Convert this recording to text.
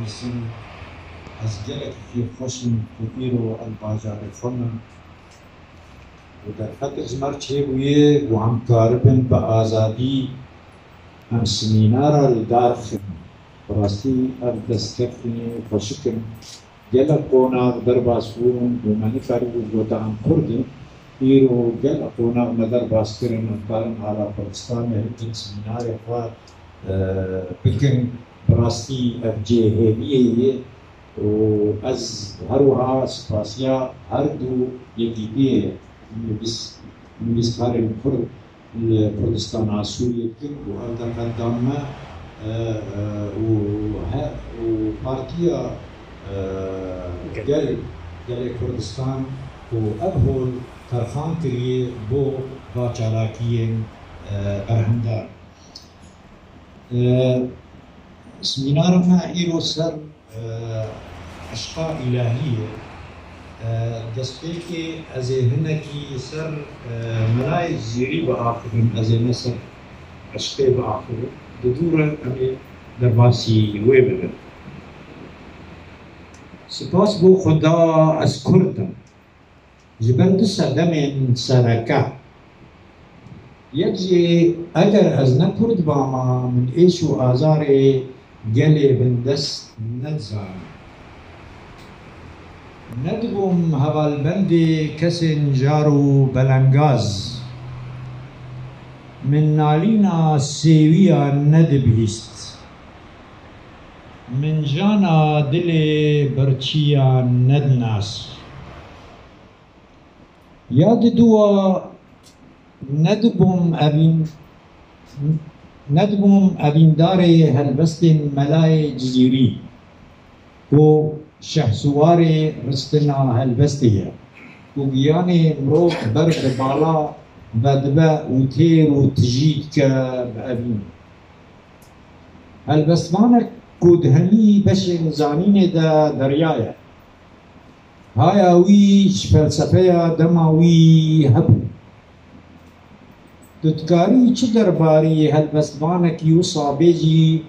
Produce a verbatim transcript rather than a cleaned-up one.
Nivîsîn, ez gelekî kêfxweş im ku îro em bajarê xwe me û derfetek ji me re çêbûye ku em karibin bi azadî em semînara li dar xin. Bi rastî ev destkeftinê xweşik in. Gelek qonax derbas bûn û me nikaribû, gote em Kurd in. Îro gelek qonax me derbas kirin, em karin ala Kurdistanê hindik semînarê xwe, e, bikin. Bi rastî ev cihê hêviyê ye û ez her wiha spasiya her du yekîtiyê nivîs-, nivîskarên Kurd li Kurdistana Sûriyê dikim û ev derfet dan me, e, e, û he-, û Partiya, e, Gel. Gel, Gelê Kurdistan ku ev hol terxan kiriye bo va çalakiyên, e, berhemdar. E, semînara me îro ser, e, eşqa îlahî ye. E, destpêkê ez ê hinekî ser, e, Melayê Cizîrî biaxivim, ez ê ne ser eşqê biaxivim. Di dû re em ê derbasî wê bibin. Spas bo Xuda ez Kurd im. Ji ber du sedemên sereke. Yek jî eger ez ne Kurd bama, min êş û azarê gelê bindest nedizanî. Nedibûm hevalbendê kesên jar û belengaz. Min nalîna sêwiya nedibihîst. Min jana dilê birçiya nedinas. Ya diduwa nedibûm evîn-, nedibûm evîndarê helbestên Melayê Cizîrî ku şehsiwarê ristina helbestê ye, ku giyanê mirov ber bi bala vedibe û têr û tijî dike bi evîn. Helbestvanek ku di hemî beşên zanînê de derya ye. Haya wî ji felsefeya dema wî hebû. Tu dikarî çi derbarî helbestvanekî wisa bêjî